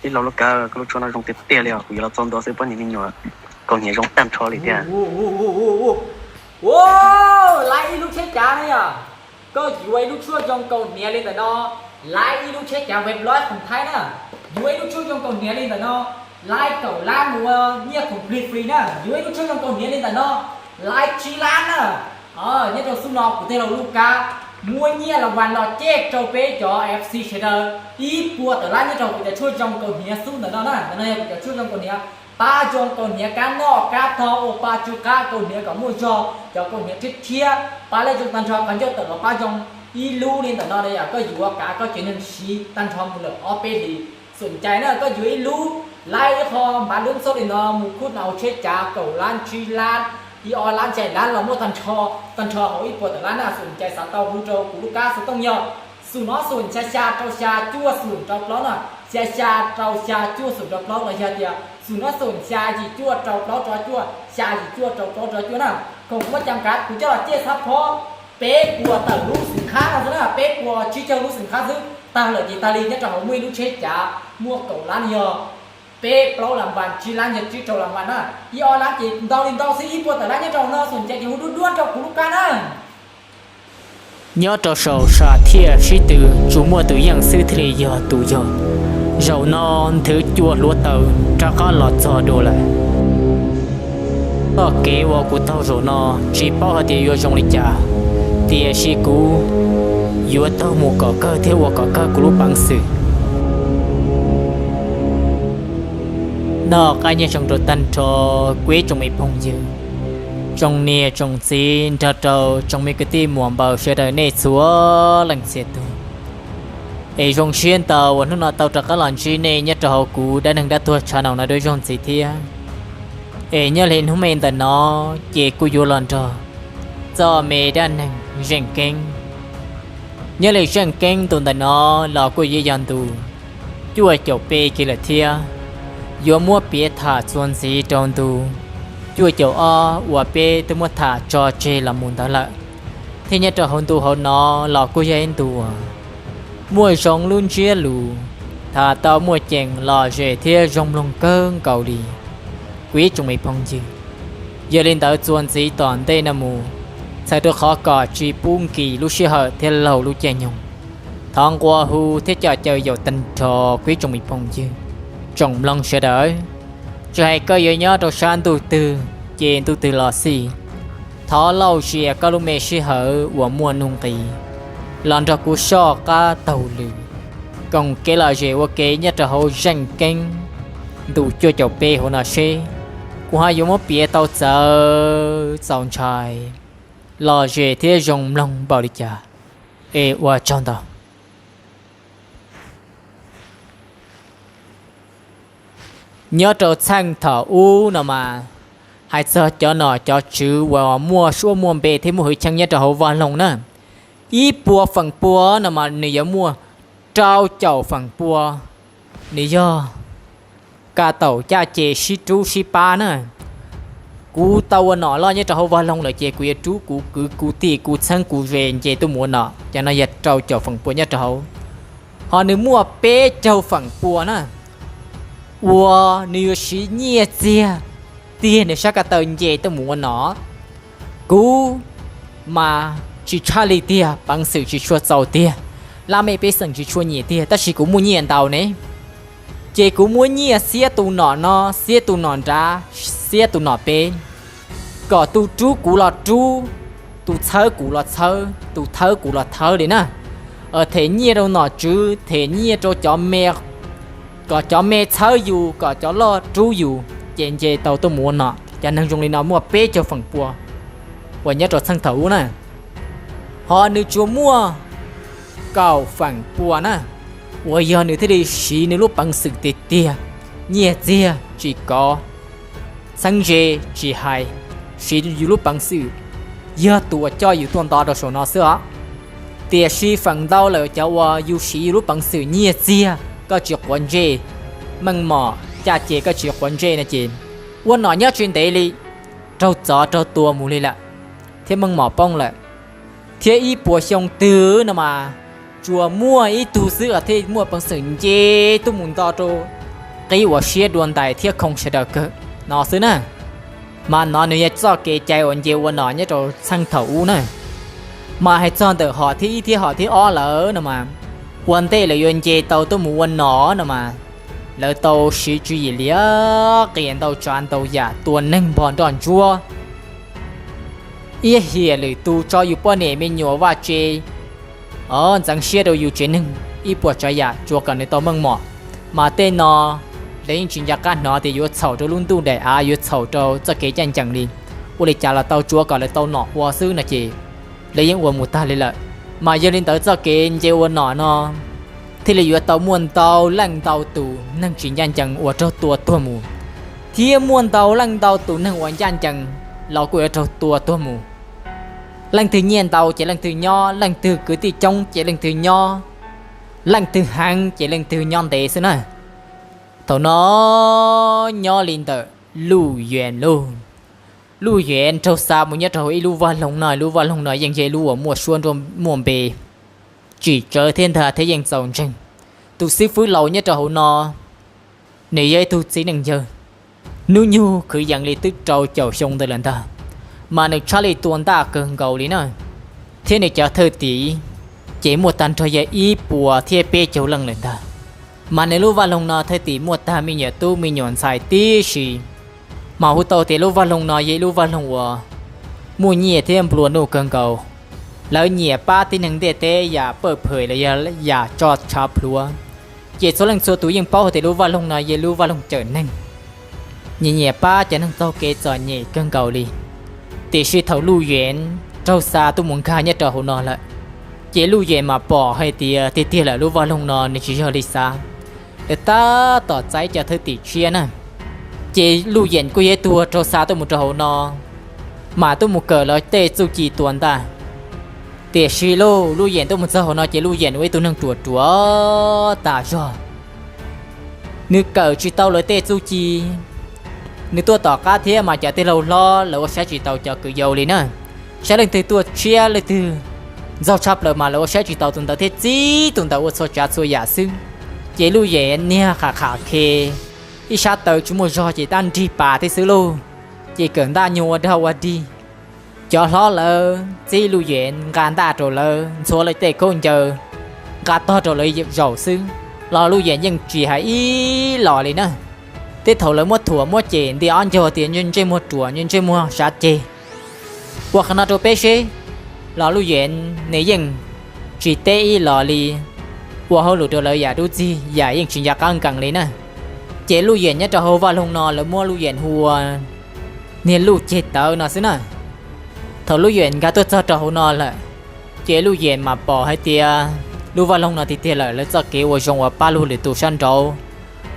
Ib los lub kav, koj lub tshuaj no zoo tiag tiag li os, kuv yuav los txog ntua xwb pab niam me nyuam kaus hniav zoo tag nrho li thiab. Ua, laib ib lub tsheb cav na yom. Koj yuav ib lub tshuaj zoo kaus hniav li ntawm no, laib ib lub tsheb cav Weblock khoom Thaib na. Yuav ib lub tshuaj zoo kaus hniav li ntawm no, laib kaum lab mus ua nyiaj khoom free free na. Yuav ib lub tshuaj zoo kaus hniav li ntawm no, laib tsib lab na. Nyob rau xub no kuv tej laug lub kab muab nyiaj las vas los coj rau peb cov F C sawv daws ib puas tawm lab nyob rau kuv cov tshuaj zoo kaus hniav xub ntawm no na. Ntawm no yog kuv cov tshuaj zoo kaus hniav, pab zoo kaus hniav kab noj kab tog, ua pa tsw qab kaus hniav kom muaj zog, cov kaus hniav rhiab rhiab, pab lej zoo tag nrho, qhov ncauj tawm los pab zoo. Ib lub li ntawm no yog koj yuav kav koj tsev neeg siv tag nrho mus lawm ob peb hlis. Xum cai na koj yuav ib lub, laib ib qho npav lub xauj li no mus khub na, hauv tsheb cav kaum lab tsib lab, ib ob lab xya lab los muaj tag nrho, tag nrho hauv ib puas tawm lab na. Xum cai xav tau hu rau kuv lub kab xov tooj yog xum no xum xya xya rau xya cuaj xum rau plaub na, xya xya rau xya cuaj xum rau plaub los yog tias xum no xum xya yim cuaj rau plaub rau cuaj, xya yim cuaj rau plaub rau cuaj na. Khoom muab cam kav kuv coj los ciaj xab phob peb puas tawm lub xwm khab no xwb na, peb puas tsib caug lub xwm khab xwb. Tag lawm ces tag li, nyob rau hauv muaj ib lub tsheb cav muaj kaum lab yog peb plaub las vas, tsib lab yog tsib rau las vas na, ib ob lab ces ntau li ntau xwb, ib puas tawm lab nyob rau no. Xum cai ces hu duab duab rau kuv lub kab na. Nyob rau saum sam thiaj sib tw, tsuas muaj tus yeej xwb thiaj li yog tus yog. Zaum no nthwv cua hluav taws rov qab los txog dua lawm. Txoj kev uas kuv taug zaum no tsis paub hais tias yuav zoo li cas, tiam sis kuv yuav taug mus kom kawg thiab ua kom kawg kuv lub peev xwm. Noj qab nyob zoo rau tag nrho kuv ib tsoom me phooj ywg, tsoom niam tsoom txiv nrog rau tsoom me kwv tij muam npaws sawv daws nej txhua leej txhia tus. Es zoo siab ntau uas hnub no tau rov qab los ntsib nej nyob rau hauv kuv dab neeg dab tuag tshaj no dua ib zaug ntxiv thiab. Es nyob li hnub me ntawm no ces kuv yuav los nrog txoj me dab neeg Zeej Keeb. Nyob li Zeej Keeb ntu ntawm no los kuj yuav yog ntu cuaj caum peb kiag lawm thiab. Yuav muab piav tham txuas ntxiv rau ntu cuaj caum ob uas peb twb muab tham tso tseg los mus ntawd lawm, thiab nyob rau hauv ntu hauv no los kuj yog ib ntu muaj zoo lub ntsiab lus, tham tau muaj ceem lom zem thiab zoo mloog kawg nkaus li, kuv ib tsoom me phooj ywg. Yog li ntawd txuas ntxiv tom ntej no mus, txhawm rau qhov kom tsis pub nkim lub sij hawm thiab laug lub caij nyoog, thov nqua hu thiab coj caw yaum tag nrho kuv ib tsoom me phooj ywg, tsoom mloog sawv daws, tsis hais koj yuav nyob rau sab ntuj twg ces ntuj twg los xij, thov lauj zias koj lub me sij hawm uas muaj nuj nqis los nrog kuv soj qab taug lw, koom kev lom zem ua ke nyob rau hauv Zeej Keeb ntu cuaj caum peb hauv no seb kuv ho yuav muab piav tau txawv txaus ntshai, lom zem thiab zoo mloog npaum li cas. Es ua tsaug ntau. Nyob rau txheej thaum ub no mas, hais txog cov nom cov tswv uas muaj suab muaj npe thiab muaj hwj chim nyob rau hauv vaj loog na, ib puas feem pua no mas nws yuav muaj rau caum feem pua, nws yog ka taum caj ces sib rub sib pab na. Kuv tau ua nom loj nyob rau hauv vaj loog lawm ces kuv yuav rub kuv kwv kuv tij kuv txheeb kuv ze nce tuaj mus ua nom, cov no yog rau caum feem pua nyob rau hauv. Ho nws muaj peb caug feem pua na, uas nws yuav siv nyiaj txiag tiag nws sab ka taw nce tuaj mus ua nom. Kuv mas tsis tshaj li tiag, peev xwm tsis tshua txaus tiag, laj mej pej xeem tsis tshua nyiam tiag, tab sis kuv muaj nyiaj ntau ne, ces kuv muab nyiaj xiab tus nom no, xiab tus nom nrad, xiab tus nom pem, kom tus rub kuv los rub, tus txhawb kuv los txhawb, tus thawb kuv los thawb li na. Them nyiaj rau nom tswv, them nyiaj rau cov me, kom cov me txhawb yus, kom cov loj rub yus, ces nce tau tuaj mus ua nom. Cov neeg zoo li no muaj peb caug feem pua uas nyob rau txheej thaum ub na. Ho nws tsuas muaj kaum feem pua na, uas yog nws thiaj li siv nws lub peev xwm tiag tiag, nyiaj txiag tsis kov, txheeb ze tsis hais, siv yus lub peev xwm, yog tus uas coj yus tuaj nto rau saum no xwb os. Tiam sis feem ntau lawm cov uas yus siv yus lub peev xwm nyiaj txiag koj tsis quav ntsej, meej mom caj ces koj tsis quav ntsej no ces ua nom nyob tsis ntev li, raug txov raug tua mus li lawm, thiab meej mom poob lawm. Thiab ib puas xyoo twg no mas tsuas muaj ib tug xwb thiaj muaj peev xwm nce tuaj mus nto rau qib ua siab dua ntais thiab khoo sawv daws kawg no xwb na. Mas no nws yog txoj kev cai uas nce ua nom nyob rau txheej thaum ub na. Mas hais txog ntawm hom thib ib thiab hom thib ob lawm no mas, ua ntej lawv yuav nce tau tuaj mus ua nom no mas, lawv tau siv tswv yim liab qias ntau tsav ntau yam tua neeg npog nroj ntsuab. Ib hiam lwm tus tso yus poj niam me nyuam vaj tse, ntxeev siab rau yus tsev neeg ib puas tsav yam tsuav kom nws tau meej mom. Mas tej no lawv yeej tsis nco qab hnov tias yuav txhaum rau lub ntuj daim av, yuav txhaum rau txoj kev ncaj ncees li. Ua li cas los tau tsuav kom lawv tau nom ua xwb no ces lawv yeej ua mus tag li lawm. Mas yog li ntawd txoj kev nce ua nom no thiaj li yuav tau muaj ntau leej ntau tus neeg tsis ncaj ncees uas raug tua tuag mus, thiab muaj ntau leej ntau tus neeg uas ncaj ncees los kuj yuav raug tua tuag mus. Leej twg nyiaj ntau ces leej twg nyob, leej twg kwv tij coob ces leej twg nyob, leej twg heev ces leej twg nyob ntev xwb na. Thaum no nyob li ntawm Luj Yuam lauj, Luj Yuam raug xa mus nyob rau hauv ib lub vaj loog no, lub vaj loog no yeej yog ib lub uas muaj suab nruab muaj npe, tsim tsawv thiab ntag thiab yeej txaus ntseeg. Tus xib fwb laus nyob rau hauv no, nws yog ib tug txiv neej yawg, hnub nyoog kwv yees li twb rau caum xyoo ntawd lawm ntag, mas nws tshaj li tua ntaj kawg nkaus li na. Thiab nws cov thwj tim ces muaj tag nrho yog ib puas thiab peb caug leej lawm ntag. Mas nws lub vaj loog no thwj tim muaj tag me nyuam tub me nyuam ntxhais tib si. Mas hu tau tias lub vaj loog no yog ib lub vaj loog uas muaj nyiaj thiab nplua nuj kawg nkaus. Lawv nyiam pab tib neeg ntiaj teb yam pawj phem los yog yam tso tshav plhuav. Ces txhua leej txhua tus yeej paub hais tias lub vaj loog no yog lub vaj loog cawm neeg, nyiam nyiam pab cov neeg taug kev txom nyem kawg nkaus li. Tiam sis thaum Luj Yuam raug xa tuaj mus nkag nyob rau hauv no lawm, ces Luj Yuam mam pom hais tias tiag tiag lawm lub vaj loog no nws tsis yog li xav. Lawv tab tom txais cov thwj tim tshiab na, ces Luj Yuam kuj yog ib tug raug xa tuaj mus rau hauv no, mam tuaj mus kawm lawv tej txuj ci tua ntaj. Tiam sis Luj Yuam tuaj mus txog hauv no ces Luj Yuam ua ib tug neeg ruam ruam tas zog. Nws kawm tsis tau lawv tej txuj ci, nws tuaj tom qab thiab mas cov tij laug hlob lawv ua saib tsis tau cov kwv yau li na. Saib leej twg tuaj tshiab leej twg ntxaug tshaj plaws mas lawv ua saib tsis tau tus ntawd thiab txib tus ntawd ua txhua tsav txhua yam xwb. Ces Luj Yuam niag qham qham khe, ib sab taw tsis muaj zog ces tab nrig pas thiab xwb lauj. Ces kawm ntaj nyuag ua dog ua dig, cov hlob lawv txib Luj Yuam nqa ntaj rau lawv ntxhua lawv tej khaub ncaws, nqa tog rau lawv zaum xwb, los Luj Yuam yeej tsis hais ib los li na. Tej thaum lawv muab thuam muab cem nti ob ncaug tias ntsej muag ruam ntsej muag sav ceg, ua qhov no rau peb seb, los Luj Yuam nws yeej tsis teb ib los li, ua hauj lwm rau lawv yam dub txig yam yeej tsis nco qab nkees li na. Ces Luj Yuam nyob rau hauv vaj loog no lawv muab Luj Yuam hu ua niag Luj Ceg Tawv no xwb na. Thaum Luj Yuam nkag tuaj txog rau hauv no lawm, ces Luj Yuam mam pom hais tias lub vaj loog no tiag tiag lawm lawv txoj kev ua zoo uas pab luag lwm tus sab nraud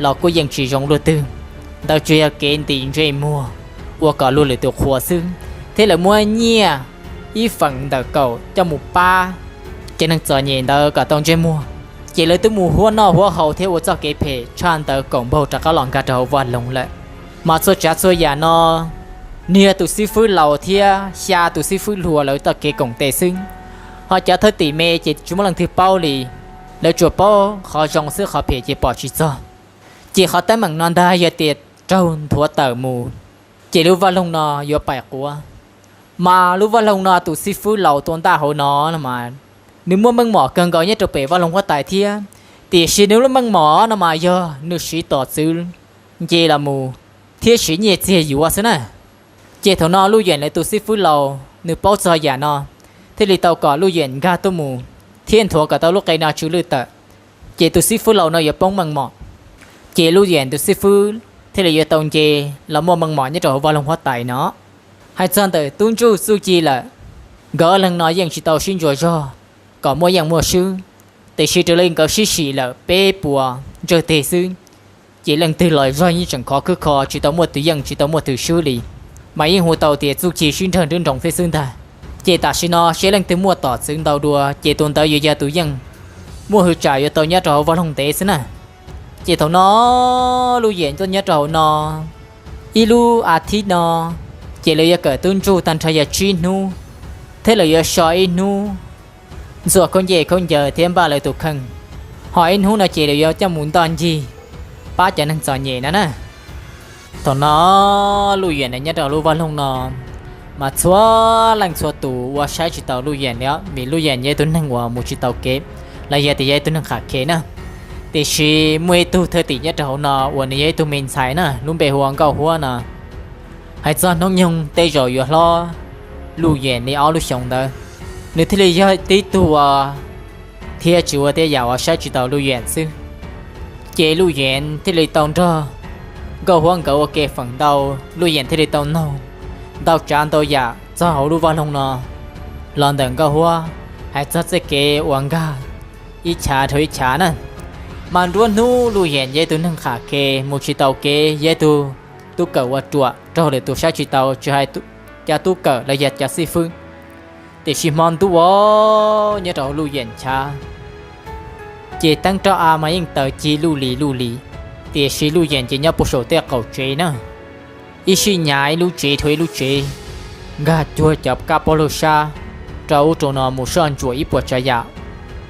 los kuj yeej tsis zoo luaj twg. Ntawd tsuas yog kev ntim ntsej muag ua kom luag lwm tus qhuas xwb, thiab lawv muab nyiaj ib feem ntawm kaum coj mus pab cov neeg txom nyem ntawd kom tau ntsej muag. Ces lawv twb mus huab noj huab haus thiab ua txoj kev phem tshaj ntawd kaum npaug rov qab los nkag rau hauv vaj loog lawm. Mas txhua tsav txhua yam no, niag tus xib fwb laus thiab xya tus xib fwb hluas lawv txoj kev koom tes xwb, ho cov thwj tim me ces tsis muaj leej twg paub li. Lawv tsuas paub qhov zoo xwb, qhov phem ces pom tsis txog. Ces qhov teeb meem no ntag yog tias raug nthuav tawm mus, ces lub vaj loog no yuav paim quav. Mas lub vaj loog no tus xib fwb laus tua ntaj hauv no no mas, nws muaj meej mom kawg nkaus nyob rau pem vaj loog huab tais thiab. Tiam sis nws lub meej mom no mas yog nws siv tom txwv nce los mus thiab siv nyiaj txiag yuav xwb na. Ces thaum no Luj Yuam lawv tus xib fwb laus nws paub txog yam no, thiaj li tau kom Luj Yuam nkag tuaj mus thiab nthuav kom tau lub qe no tsw lwj tawm, ces tus xib fwb laus no yuav poob meej mom. Ces Luj Yuam tus xib fwb thiaj li yuav tau nce los muaj meej mom nyob rau hauv vaj loog huab tais no. Hais txog ntawm tub ntsuj txuj ci lawm, nkawd ob leeg no yeej tsis tau sib ntsuas zog kom muaj yeej muaj swb, tiam sis raws li nkawd sib sim lawm peb puas ntsawg teg xwb, ces leej twg los zog yeej tseem khov khwb kho, tsis tau muaj tus yeej tsis tau muaj tus swb li. Mas yeej hu tau tias txuj ci sib nrag nruab nroos thiab xwb ntag. Ces tam sim no seb leej twg muaj tom txwv ntau dua ces tus ntawd yuav yog tus yeej, muaj hwv tsam yuav tau nyob rau hauv vaj loog ntev xwb na. Ces thaum no Luj Yuam tuaj nyob rau hauv no ib lub a thib no, ces lawv yuav kawm tub ntsuj tag nrho yog tsib hnub, thiab lawv yuav so ib hnub ntxuaj khaub ncaws khaub ncaws thiab npaj lawv tus kheej. Ho ib hnub no ces lawv yuav coj mus ntoj ncig, pab cov neeg txom nyem no na. Thaum no Luj Yeem nyob rau lub vaj loog no mas txhua leej txhua tus ua saib tsis taus Luj Yeem li, vim Luj Yeem yog ib tug neeg uas mus tsis taus kev, los yog tias yog ib tug neeg qham khe na. Tiam sis muaj ib tug thwj tim nyob rau hauv no uas nws yog ib tug me ntxhais na, lub npe hu ua Nkauj Huab no. Hais txog hnub nyoog tej zaum yuav hlob Luj Yeem li ob lub xyoos ntawd, nws thiaj li yog tib tug uas thiab tsis ua tej yam uas saib tsis taus Luj Yeem xwb. Ces Luj Yeem thiaj li tau nrog Nkauj Huab nkawd ua ke feem ntau, Luj Yeem thiaj li tau noog ntau tsav ntau yam txog hauv lub vaj loog no los ntawm Nkauj Huab, hais txog txoj kev uas nkag ib chav dhau ib chav na. Mas nruab hnub Luj Yeem yog ib tug neeg qham khe, mus tsis taus kev, yog ib tug tub kawm ua ruam, raug lwm tus saib tsis taus, tsis hais cov tub kawm los yog cov xib fwb. Tiam sis hmo ntuj os, nyob rau hauv Luj Yeem chav ces teeb roj av mas yeej taws cig luj lis luj lis, tiam sis Luj Yeem ces nyob puag saum tej qaum tsev na. Ib sij nyav ib lub tsev dhau ib lub tsev, nkag cuag cov kab paub lug sab rau ub rau no mus soj ntsuam ib puas tsav yam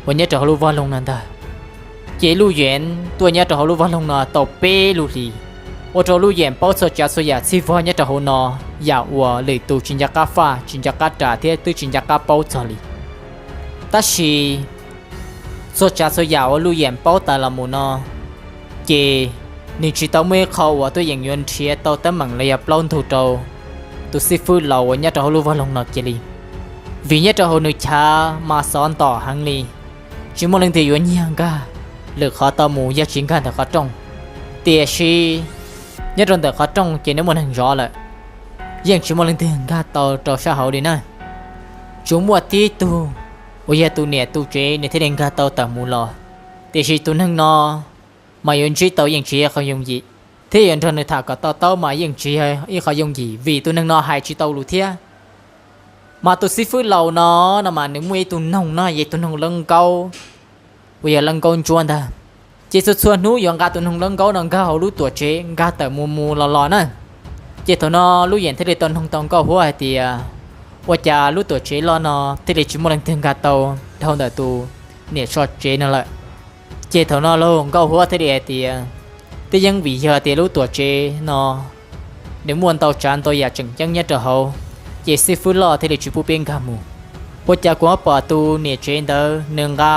uas nyob rau hauv lub vaj loog no ntag. Ces Luj Yeem tuaj nyob rau hauv lub vaj loog no tau peb lub hlis, ua rau Luj Yeem paub txhua tsav txhua yam txhij vog nyob rau hauv no, yam uas lwm tus tsis nco qab faj, tsis nco qab ras thiab twb tsis nco qab paub txog li. Tab sis txhua tsav txhua yam uas Luj Yeem paub tas los mus no, ces nws tsis tau muaj ib qho uas tuaj yeem yuav nrhiav tau teeb meem los yog plaub ntug rau tus xib fwb laus uas nyob rau hauv lub vaj loog no kiag li. Vim nyob rau hauv nws chav mas xov ntom heev li, tsis muaj leej twg yuav nyiag nkag lwm qhov tau mus yog tsis nkag ntawm qhov rooj. Tiam sis nyob rau ntawm qhov rooj ces nws muaj neeg zov lawm, yeej tsis muaj leej twg nkag tau rau sab hauv li na. Tsuas muaj tib tug uas yog tus niam tus tsev nws thiaj li nkag tau tawm mus los. Tiam sis tus neeg no mas yuav ntsib tau yeej tsis yog qhov yooj yim, thiab yuav nrog nws tham kom to taub mas yeej tsis yog ib qhov yooj yim vim tus neeg no hais tsis tau lus thiab. Mas tus xib fwb laus no, no mas nws muaj ib tug noog no, yog tus noog lawb nkaub uas yog lawb nkaub ntsuab ntag. Ces txhua txhua hnub yuav nqa tus noog lawb nkaub no nkag hauv lub tuam tsev nkag tawm mus mus los los na. Ces thaum no Luj Yeem thiaj li tau noog tau Nkauj Huab hais tias, ua cas lub tuam tsev loj no thiaj li tsis muaj leej twg nkag tau dhau ntawm tus niam tso tsev no lawm? Ces thaum no lauj Nkauj Huab thiaj li hais tias, twb yeej vim yog tias lub tuam tsev no nws muaj ntau tsav ntau yam tseem ceeb nyob rau hauv, ces xib fwb loj thiaj li tsis pub peb nkag mus. Ua cas kuv ho pom tus niam tsev ntawd nws nqa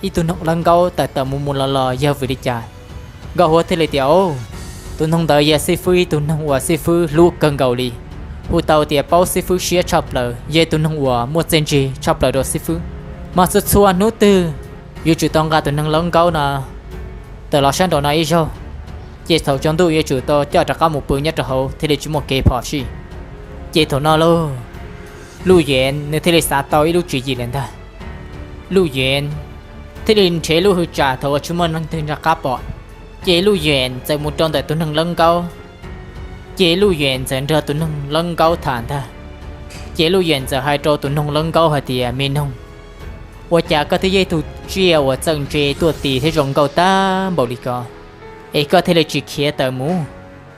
ib tug noog lawb nkaub tawm tawm mus mus los los yog vim li cas? Nkauj Huab thiaj li tias, o, tus noog ntawd yog xib fwb ib tug noog uas xib fwb hlub kawg nkaus li, hu tau tias paub xib fwb siab tshaj plaws, yog ib tug noog uas muaj txiaj ntsig tshaj plaws rau xib fwb. Mas txhua txhua hnub twg yuav tsum tau nqa tus noog lawb nkaub no tawm los sab nraum no ib zaug, ces thaum tsaus ntuj yuav tsum tau coj rov qab mus pw nyob rau hauv thiaj li tsis muaj kev phom sij. Ces thaum no lauj, Luj Yeem nws thiaj li xav tau ib lub tswv yim lawm ntag. Luj Yeem thiaj li nrhiav lub hwj tsam thaum uas tsis muaj leej twg nco qab pom, ces Luj Yeem txawm mus rau ntawm tus noog lawb nkaub. Ces Luj Yeem txawm nrog tus noog lawb nkaub tham ntag. Ces Luj Yeem txawm hais rau tus noog lawb nkaub hais tias, me noog, ua cas koj twb yog ib tug tsiaj uas txawj ntse tuaj tis thiab zoo nkauj tag npaum li ko, es koj thiaj li tsis khiav tawm mus,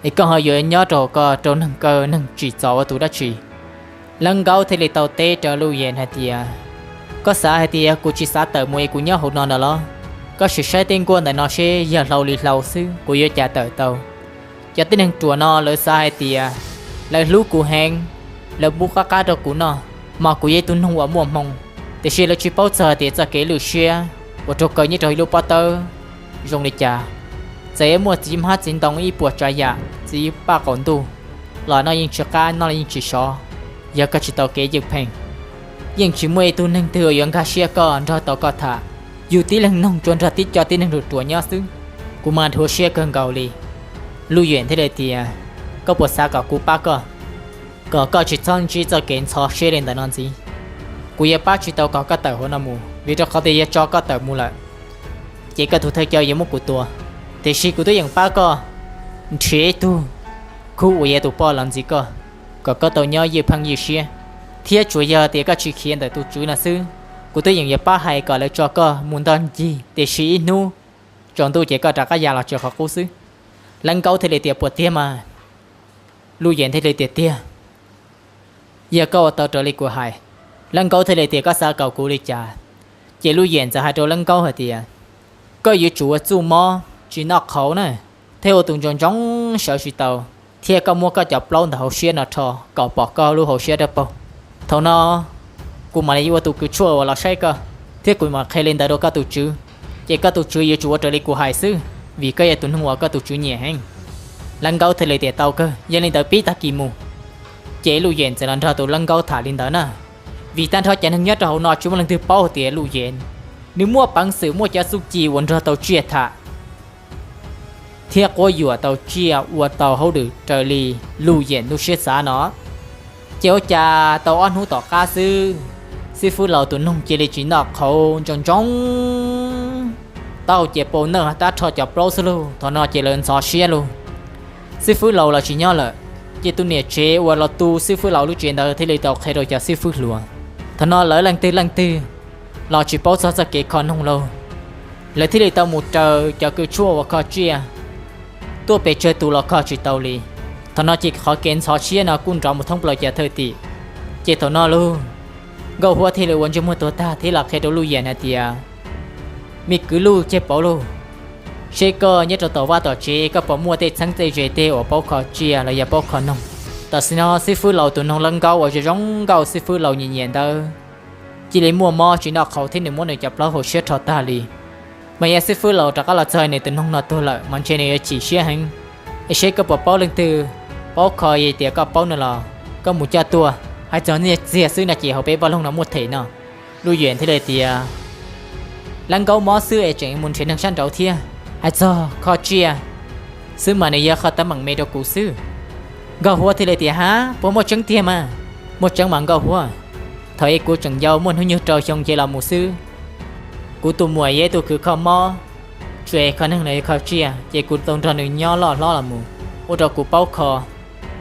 es koj ho yuav nyob rau hauv ko rau neeg kaw neeg tsim txom ua tus dab tsi? Lawb nkaub thiaj li tau teb rau Luj Yeem hais tias, koj xav hais tias kuv tsis xav tawm mus es kuv nyob hauv no ntawd los? Koj sim saib tej nkuaj ntawm no seb yog hlau li hlau xwb kuv yuav cas tawm tau. Cov tib neeg ruam no lawv xav hais tias lawv hlub kuv heev, lawv pub qab qab rau kuv noj, mas kuv yog ib tug noog uas muaj hmoo, tiam sis lawv tsis paub txog tias txoj kev lwj siab uas raug kaw nyob rau ib lub pob tawb zoo li cas. Txawm yuav muaj txiv hmab txiv ntoo ib puas tsav yam, txiv paj qaum ntuj los noj yeej tsis qab, noj los yeej tsis sov, yog koj tsis tau kev ywj pheej. Yeej tsis muaj ib tug neeg twg uas yuav nkag siab koj nrog tau koj tham. Yus tib leeg noog tsuas nrog tib co tib neeg ruam ruam nyob xwb, kuv mas dhuav siab kawg nkaus li. Luj Yeem thiaj li tias, koj puas xav kom kuv pab koj, kom koj tsis txhob ntsib txoj kev ntxhov siab li ntawm no ntxiv? Kuv yuav pab tsis tau kom koj tawm hauv no mus, vim rau qhov tias yog tso koj tawm mus lawm ces koj tus thawj coj yuav muab kuv tua. Tiam sis kuv twb yeem pab koj nrhiav ib tug khub uas yog tus poj los ntxiv koj, kom koj tau nyob ywj pheej ywj siab, thiab tsuas yog tias koj tsis khiav ntawm tus tswv no xwb, kuv twb yeem yuav pab hais kom lawv tso koj mus ntog ncig, tiam sis ib hnub tsaus ntuj ces koj rov qab ya los tsev qhov qub xwb. Lawv nkaub thiaj li tias, puas tiag mas? Luj Yeem thiaj li tias, tiag. Yog koj ua tau raws li kuv hais. Lawv nkaub thiaj li tias, koj xav kom kuv li cas? Ces Luj Yeem txawm hais rau lawv nkaub hais tias, koj yuav tsum ua txuj mob tsis noj qhauv na, thiab ua tus ntsoov ntsoov sawv tsis tau, thiab koj muab koj cov plaub ntawm hauv siab no rho kom pom koj lub hauv siab dawb paug. Thaum no kuv mam li ua tus kws tshuaj uas los saib koj, thiab kuv mam qhia li ntawd rau koj tus tswv, ces koj tus tswv yuav tsum ua raws li kuv hais xwb, vim koj yog tus neeg uas koj tus tswv nyiam heev. Lawv nkaub thiaj li tias tau kawg, yog li ntawd pib tag kis mus. Ces Luj Yeem txawm los nrog tus lawv nkaub tham li ntawd na. Vim tag nrho cov neeg nyob rau hauv no tsis muaj leej twg paub tias Luj Yeem nws muaj peev xwm muaj cov txuj ci uas nrog tau tsiaj tham thiab quab yuam tau tsiaj ua tau hauj lwm raws li Luj Yeem lub siab xav no. Ces ua cas tau ob hnub tom qab xwb, xib fwb laus tus noog cia li tsis noj qhauv ntsoov ntsoov, taub hau ces pau nawj tab rho cov plaub xwb lauj. Thaum no ces lawv ntxhov siab lauj. Xib fwb laus los tsis nyob lawm, ces tus niam tsev uas los tu xib fwb laus lub tsev ntawd thiaj li tau qhia rau cov xib fwb hluas. Thaum no lawv leej twg leej twg los tsis paub txog txoj kev kho noog lauj, lawv thiaj li tau mus raws cov kws tshuaj uas kho tsiaj tuaj pes tsawg tus los kho tsis tau li. Thaum no ces qhov kev ntxhov siab no kuj nrov mus thoob plaws cov thwj tim. Ces thaum no lauj, Nkauj Huab thiaj li ua ntsej muag tuag tag thiab los qhia rau Luj Yeem hais tias, Me kwv Luj Ceg Pauv lauj, seb koj nyob rau tom vaj tom tsev koj puas muaj tej txheeb tej ze tej uas paub kho tsiaj los yog paub kho noog? Tam sim no xib fwb laus tus noog lawv nkaub uas zoo zoo nkauj xib fwb laus nyiam nyiam ntawd cia li muaj mob tsis noj qhauv thiab nws muab nws cov plaub hauv siab rho tag li. Mas yog xib fwb laus rov qab los txog nws tus noog no tuag lawm mas ntshe nws yuav chim siab heev. Es seb koj puas paub leej twg paub kho, yog tias koj paub no los koj mus coj tuaj. Hais txog nyiaj txiag xwb no ces hauv peb vaj loog no muaj them no. Luj Yeem thiaj li tias, Lawv nkaub mob xwb es tseem mus nrhiav neeg sab nraud thiab. Hais txog kho tsiaj xwb mas nws yog qhov teeb meem me rau kuv xwb. Nkauj Huab thiaj li tias, Hab, puas muaj tseeb tiag mas? Muaj tseeb mas Nkauj Huab. Thaum ub kuv tseem yau muaj hnub nyoog rau xyoo ces los mus xwb, kuv tus muam yog ib tug kws kho mob, tsis hais kho neeg los yog kho tsiaj, ces kuv tau nrog nws nyob loj hlob los mus, ua rau kuv paub kho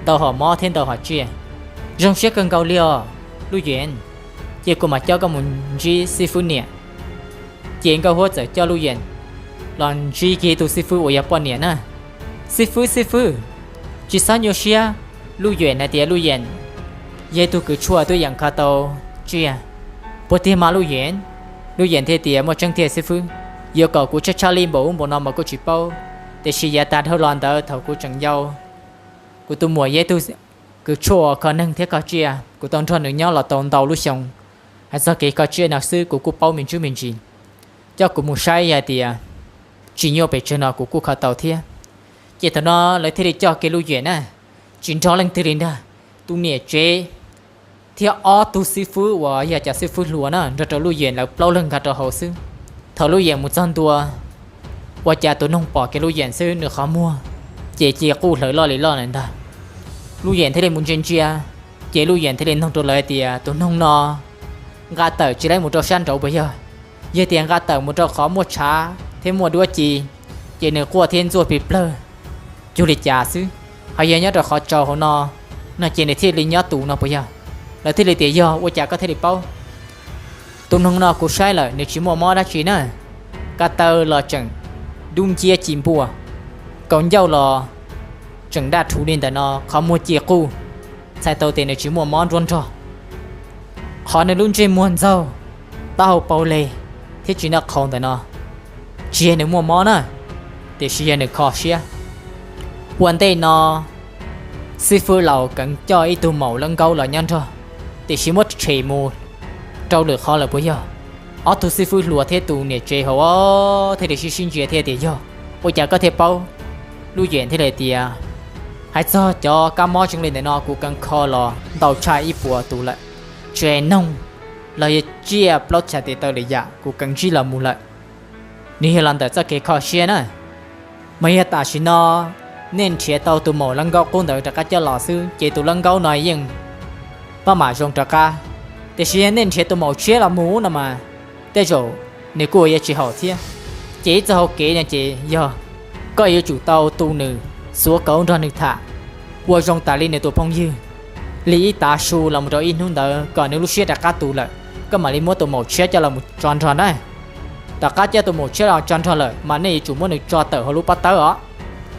ntau hom mob thiab ntau hom tsiaj. Zoo siab kawg nkaus li os Luj Yeem, ces kuv mam coj koj mus ntsib xib fwb niam. Ces Nkauj Huab txawm coj Luj Yeem los ntsib kiag tus xib fwb uas yog poj niam na. Xib fwb, xib fwb, tsis txhob nyuaj siab. Luj Yeem hais tias Luj Yeem yog ib tug kws tshuaj twb yeem kho tau tsiaj. Puas tiag mas Luj Yeem? Luj Yeem thiaj tias, Muaj tseeb tiag xib fwb. Yuav kom kuv tshaj tshaj li npaum ub npaum no mas kuj tsis paub, tiam sis yav tas dhau los ntawd thaum kuv tseem yau, kuv tus muam yog ib tug kws tshuaj kho neeg thiab kho tsiaj, kuv tau nrog nws nyob los tau ntau lub xyoo. Hais txog kev kho tsiaj no xwb kuv kuj paub me ntsuj me ntsis. Coj kuv mus saib yog tias tsis nyuaj pes tsawg no kuv kuj kho tau thiab. Ces thaum no lawv thiaj li coj kiag Luj Yeem na, tsis nrog leej twg li ntag. Tus niam tsev thiab ob tug xib fwb uas yog cov xib fwb hluas na nrog rau Luj Yeem lawv plaub leeg nkag rau hauv xwb. Thaum Luj Yeem mus txog ntua, ua cas tus noog pom kiag Luj Yeem xwb nws qhov muag ces ci quj hlawv loj li loj lawm ntag. Luj Yeem thiaj li mus ntsia ntsia, ces Luj Yeem thiaj li nug rau lawv tias, Tus noog no nqa tawm tsis laib mus rau sab nraud puas yog? Yog tias nqa tawm mus rau qhov muaj tshav thiab muaj duab ci, ces nws quaj thiab ntxuaj plig plawg cuag li cas xwb. Ho yog nyob rau qhov tsaus hauv no, no ces nws thiaj li nyob tus no puas yog? Lawv thiaj li tias, Yog, ua cas koj thiaj li paub? Tus noog no kuv saib lawm nws tsis muaj mob dab tsi na. Ko taw los tseem dub nciab ci npuaj, kaus ncauj los tseem daj rhuv li ntawm no, qhov muag ci quj, txhais tau tias nws tsis muaj mob nruab nrog. Qhov nws lub ntsej muag ntxaug, taub hau paug leg thiab tsis noj qhauv ntawm no, tsis yog nws muaj mob na, tiam sis yog nws kho siab. Ua ntej no, xib fwb laus keev coj ib tug maum lawv nkaub los nyob nrog, tiam sis muab tshem mus rau lwm qhov lawm puas yog? Ob tug xib fwb hluas thiab tus niam tsev hauv thiaj li sib sib ntsia thiab tias, Yog, ua cas koj thiaj paub? Luj Yeem thiaj li tias, Hais txog cov kab mob zoo li ntawm no kuv keev kho los ntau tshaj ib puas tus lawm. Tsis hais noog los yog tsiaj plaub txhais tes taw lwm yam kuv keev ntsib los mus lawm. Nws yog los ntawm txoj kev kho siab na. Mas yog tam sim no nej nrhiav tau tus maum lawv nkaub qub ntawd rov qab coj los xwb ces tus lawv nkaub no yeej maj mam zoo rov qab. Tiam sis yog nej nrhiav tus maum tshiab los mus no mas tej zaum nws kuj yuav tsis haum thiab. Ces ib txoj hau kev no ces yog koj yuav tsum tau tu nws, xuav kauv nrog nws tham, ua zoo tas li nws tus phooj ywg li ib tav su los mus rau ib hnub ntawd kom nws lub siab rov qab tus lawm, koj mam li muab tus maum tshiab coj los mus tso nrog na. Tom qab coj tus maum tshiab los tso nrog lawm mas nej yuav tsum muab nws tso tawm hauv lub pob tawb os.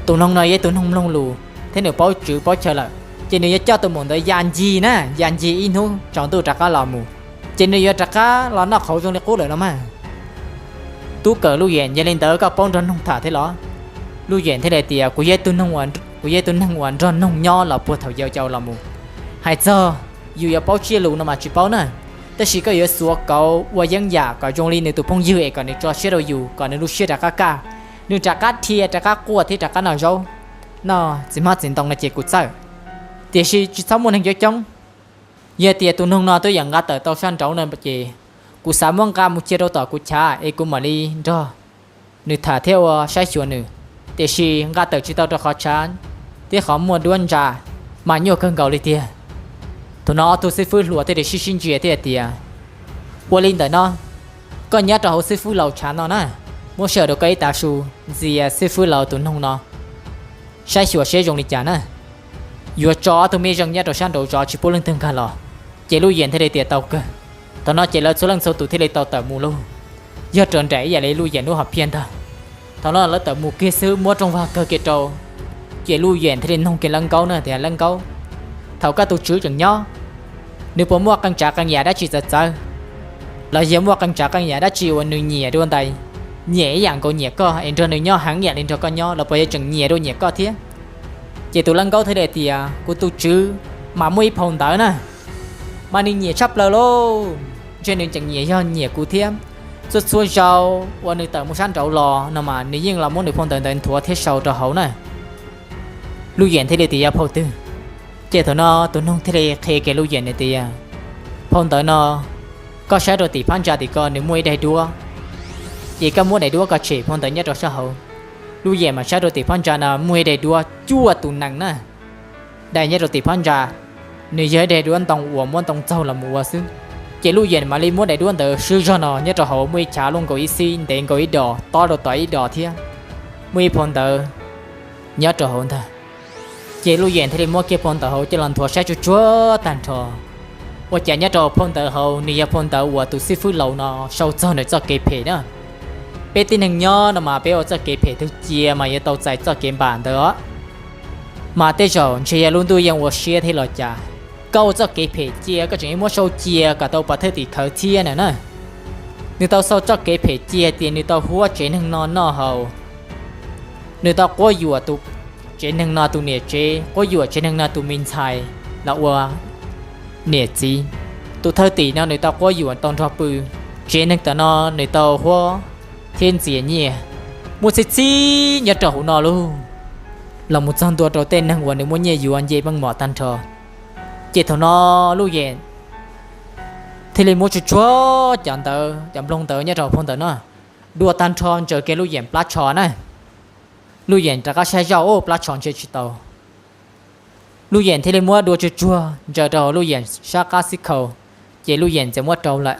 Tus noog no yog ib tug noog mloog lus thiab nws paub tswv paub chaw lawm, ces nws yuav coj tus maum ntawd ya ncig na, ya ncig ib hnub tsaus ntuj rov qab los mus, ces nws yuav rov qab los noj qhauv zoo li qub lawm no mas. Tub kawm Luj Yeem, yog li ntawd koj paub nrog noog tham thiab los? Luj Yem thiaj li tias, kuv yog tus neeg uas nrog noog nyob los puag thaum yau los mus. Hais txog yus yuav paub tsiaj lus no mas tsis paub na, tab sis koj yuav xuav kauv ua yeeb yam kom zoo li nws tus phooj ywg es kom nws tso siab rau yus, kom nws lub siab rov qab kaj, nws rov qab dhia, rov qab quaj thiab rov qab noj zaub, noj txiv hmab txiv ntoo no ces kuv txawj. Tiam sis tsis txhob muaj neeg coob coob. Yog tias tus noog no twb yam nqa tawm tau sab nraud no ces kuv xav muab nqa mus cia rau tom kuv chav es kuv mam li nrog nws tham thiab ua saib xyuas nws. Tiam sis nqa tawm tsis tau rau qhov tshav thiab qhov muaj duab ntsa mas nyuaj kawg nkaus li tiag. Thaum no ob tug xib fwb hluas thiaj li sib sib ntsia thiab hais tias, ua li ntawm no, koj nyob rau hauv xib fwb laus tshav no na, muab sij hawm rau koj ib tav su ntxias xib fwb laus tus noog no saib xyuas seb zoo li cas na. Yuav tso ob tug mej zeej nyob rau sab nraud zov tsis pub leej twg nkag los. Ces Luj Yem thiaj li tias tau kawg. Thaum no ces lawv txhua leej txhua tus thiaj li tau tawm mus lauj. Yog raws nraim ib yam li Luj Yem lub hom phiaj ntag. Thaum no lawv tawm mus kiag xwb muab rooj vag kawg kiag rau. Ces Luj Yem thiaj li noog kiag Lawv Nkaub na tias, Lawv Nkaub, thaum koj tus tswv tseem nyob, nws puas muaj qee tsav qee yam dab tsi txawv txawv, los yog muaj qee tsav qee yam dab tsi uas nws nyiam dua ntais, nyiam ib yam nkaus nyiam koj es nrog nws nyob heev ib yam li nrog koj nyob los puas yog tseem nyiam dua nyiam koj thiab? Ces tus Lawv Nkaub thiaj li tias, kuv tus tswv mas muaj ib phau ntawv na, mas nws nyiam tshaj plaws lauj, ntshe nws tseem nyiam yog nyiam kuv thiab. Txhua txhua zaus uas nws tawm mus sab nraud los no mas nws yeej los muab nws phau ntawv ntawd nthuav thiab sau rau hauv na. Luj Yem thiaj li tias, yog phau twg? Ces thaum no tus noog thiaj li qhia kiag Luj Yem tias, phau ntawv no, koj saib rau tim phab ntsa tim ko nws muaj ib daim duab, ces koj muab daim duab ko tshem phau ntawv nyob rau sab hauv. Luj Yem mas saib rau tim phab ntsa no muaj ib daim duab cuaj tus nees na, dai nyob rau tim phab ntsa. Nws yog ib daim duab ntoo uas muab ntoo txaug los mus ua xwb. Ces Luj Yem mam li muab daim duab ntawd swb zog no nyob rau hauv muaj ib chav luaj nkaus ib xib ntev nkaus ib dos tob rau tom ib dos thiab muaj ib phau ntawv nyob rau hauv ntag. Ces Luj Yem thiaj li muab kiag phau ntawv hauv coj los nthuav saib tsuag tsuag tag nrho. Ua cas nyob rau phau ntawv hauv nws yog phau ntawv uas tus xib fwb laus no sau txog nws txoj kev phem na. Peb tib neeg nyob no mas peb ua txoj kev phem twg cia mas yuav tau txais txoj kev npam ntawd os. Mas tej zaum ntshe yog lub ntuj yeej ua siab thiab los cas, koj ua txoj kev phem cia koj tseem muab sau cia kom tau pov thawj tim khawv thiab na na. Nws tau sau txoj kev phem cia tias nws tau huab tsev neeg no noj haus, nws tau quab yuam tus tsev neeg no tus niam tsev, quab yuam tsev neeg no tus me ntxhais los ua niam txiv. Tus thawj tim no nws tau quab yuam tau nrog pw, tsev neeg tom no nws tau huab thiab ntxias nyiaj, muaj txhij txhib nyob rau hauv no lauj, los mus txog ntua rau tej neeg uas nws muaj nyiaj yuav nce meej mom tag nrho. Ces thaum no Luj Yem thiaj li muab tsuag tsuag cov ntawv, cov nploog ntawv nyob rau phau ntawv no dua tag nrho ntsaws kiag Luj Yem plab tsho na. Luj Yem rov qab saib zoj, ub, plab tsho ntshe tsis tau. Luj Yem thiaj li muab dua tsuag tsuag ntsaws rau hauv Luj Yem sab qab xib khau, ces Luj Yem txawm muab rau lawm.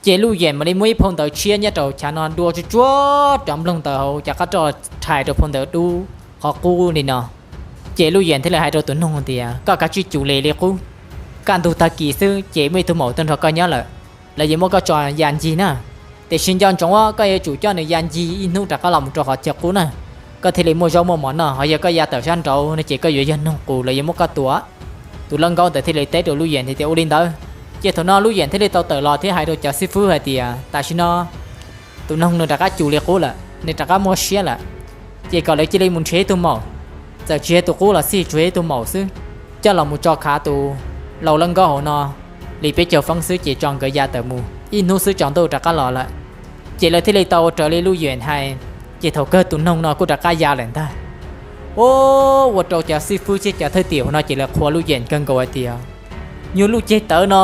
Ces Luj Yem mam li muab ib phau ntawv tshiab nyob rau chav no dua tsuag tsuag cov nploog ntawv hauv cov qab roj rhais rau phau ntawv dub qhov qub li no. Ces Luj Yem thiaj li hais rau tus noog tias, koj kav tsij cum li li qub, kaj ntug tag kis xwb ces muaj ib tug maum tuaj nrog koj nyob lawm, lawv yuav muab koj tso ya ncig na. Tiam sis nco ntsoov koj yuav tsum coj nws ya ncig ib hnub rov qab los mus rau qhov chaw qub na, koj thiaj li muaj zaub muaj mov noj. Ho yog koj ya tawm sab nraud no ces koj yuav yog noog qus, lawv yuav muab koj tua. Tus Lawv Nkaub ntawd thiaj li teb rau Luj Yem hais tias, ua li ntawd. Ces thaum no Luj Yem thiaj li tau tawm los thiab hais rau cov xib fwb hais tias, tam sim no tus noog nws rov qab cum li qub lawm, nws rov qab muaj siab lawm, ces kom lawv cia li mus nrhiav ib tug maum, txawm tsis yog tus qub los xij, tsuas yog ib tug maum xwb, coj los mus tso khav tus laus Lawv Nkaub hauv no li peb caug feeb xwb ces tso nkawd ya tawm mus, ib hnub xwb tsaus ntuj rov qab los lawm. Ces lawv thiaj li tau ua raws li Luj Yem hais, ces thaum kawg tus noog no kuj rov qab ya lawm ntag. Ua rau cov xib fwb thiab cov thawj tim hauv no ces lawv qhuas Luj Yem kawg nkaus hais tias, nyuag Luj Ceg Tawv no,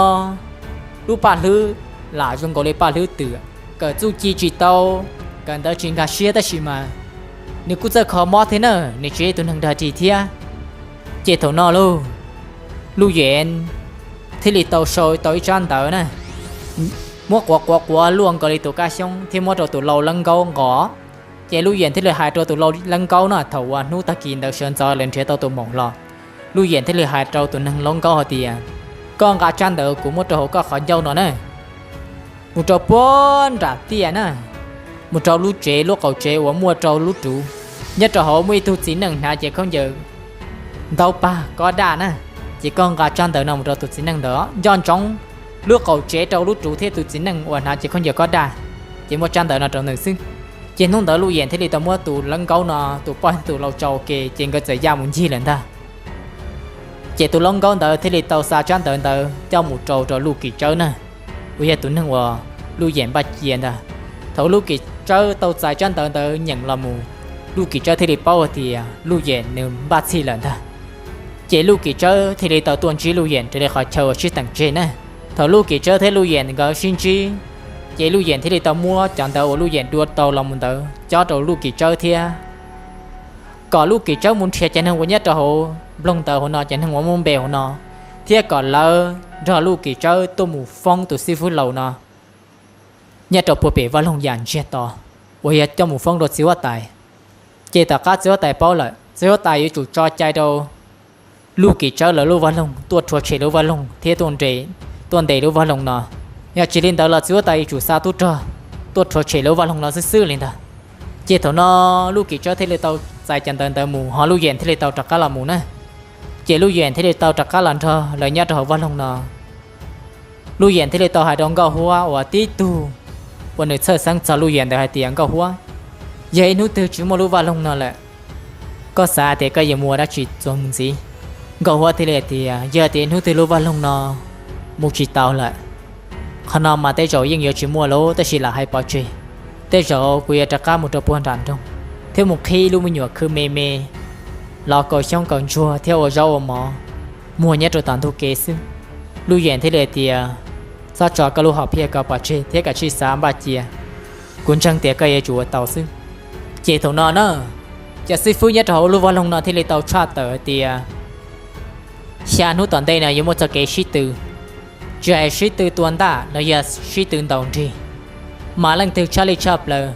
lub paj hlwb lam zoo nkaus li paj hlwb twm, kawm txuj ci tsis tau, kawm ntawv tsis nkag siab tab sis mas nws kuj txawj kho mob thiab na, nws tsis yog tus neeg dag dig thiab. Ces thaum no lauj, Luj Yem thiaj li tau sau tau ib tsab ntawv na, muab quav quav quav luaj nkaus li tus kab xyoob thiab muab rau tus laus Lawv Nkaub nqos. Ces Luj Yem thiaj li hais rau tus laus Lawv Nkaub na, thaum uas hnub tag kis ntawd sawv ntxov lawv nrhiav tau tus maum los, Luj Yem thiaj li hais rau tus neeg Lawv Nkaub hais tias, koj nqa tsab ntawv kuv muab rau hauv koj qhov ncauj no na, mus rau puag nram tiaj na, mus rau lub tsev, lub qaum tsev uas muaj rau lub ruv, nyob rau hauv muaj ib tug txiv neej hnav cev khaub ncaws ntaub pag kob daj na. Ces koj nqa tsab ntawv no mus rau tus txiv neej ntawd, nco ntsoov, lub qaum tsev rau lub ruv thiab tus txiv neej uas hnav cev khaub ncaws kob daj, ces muab tsab ntawv no rau nws xwb. Ces hnub ntawd Luj Yem thiaj li tau muab tus laub nkaub no, tus poj tus lau tsau ua ke, ces nkawd txawm ya mus ncig lawm ntag. Ces tus laub nkaub ntawd thiaj li tau xa tsab ntawv ntawd coj mus rau rau Luj Kim Tsawb na, uas yog tus neeg uas Luj Yem npaj cia ntag. Thaum Luj Kim Tsawb tau txais tsab ntawv ntawd nyeem los mus, Luj Kim Tsawb thiaj li paub hais tias Luj Yem nws npaj txhij lawm ntag. Ces Luj Kim Tsawb thiaj li tau tuaj ntsib Luj Yem raws li qhov chaw uas sib teem tseg na. Thaum Luj Kim Tsawb thiab Luj Yem nkawd sib ntsib, ces Luj Yem thiaj li tau muab cov ntawv uas Luj Yem dua tau los mus ntawd cob rau Luj Kim Tsawb thiab, kom Luj Kim Tsawb mus nrhiav cov neeg uas nyob rau hauv nplooj ntawv hauv no, cov neeg uas muaj npe hauv no, thiab kom lawv nrog Luj Kim Tsawb tuaj mus foob tus xib fwb laus no nyob rau puag pem vaj loog yam ntsiag to, uas yog coj mus foob rau txiv huab tais. Ces tom qab txiv huab tais paub lawm, txiv huab tais yuav tsum tso cai rau Luj Kim Tsawb lawv lub vaj loog tuaj rhuav tshem lub vaj loog thiab tuaj nres, tuaj ntes lub vaj loog no. Yog tsis li ntawd los txiv huab tais yuav tsum xa tub rog tuaj rhuav tshem lub vaj loog no xwb xwb li ntag. Ces thaum no Luj Kim Tsawb thiaj li tau txais cov ntawv ntawd mus, ho Luj Yem thiaj li tau rov qab los mus na. Ces Luj Yem thiaj li tau rov qab los nrog lawv nyob rau hauv vaj loog no. Luj Yem thiaj li tau hais rau Nkauj Huab uas tib tug uas nws txhawj xeeb txog Luj Yem ntawd hais tias, Nkauj Huab, yog ib hnub twg tsis muaj lub vaj loog no lawm, koj xav tias koj yuav mus ua dab tsi txuas mus ntxiv? Nkauj Huab thiaj li hais tias, Yog tias ib hnub twg lub vaj loog no mus tsis tau lawm, qhov no mas tej zaum yeej yuav tsis muaj lawm, tab sis lam hais pov tseg, tej zaum kuv yuav rov qab mus rau puag nram nroog thiab mus qhib ib lub me nyuam khw me me los kaus xyoob kaus ntsuag thiab ua zaub ua mov muag nyob rau tom ntug kev xwb. Luj Yem thiaj li hais tias, Txhob tso koj lub hom phiaj ko pov tseg thiab kav tsij xav npaj cia, kuv ntseeg tias koj yuav tsum ua tau xwb. Ces thaum no na, cov xib fwb nyob rau hauv lub vaj loog no thiaj li tau tshaj tawm hais tias, Xya hnub tom ntej no yuav muaj txoj kev sib tw, tsis hais sib tw tua ntaj los yog sib tw ntaus nrig, mas leej twg tshaj lij tshaj plaws,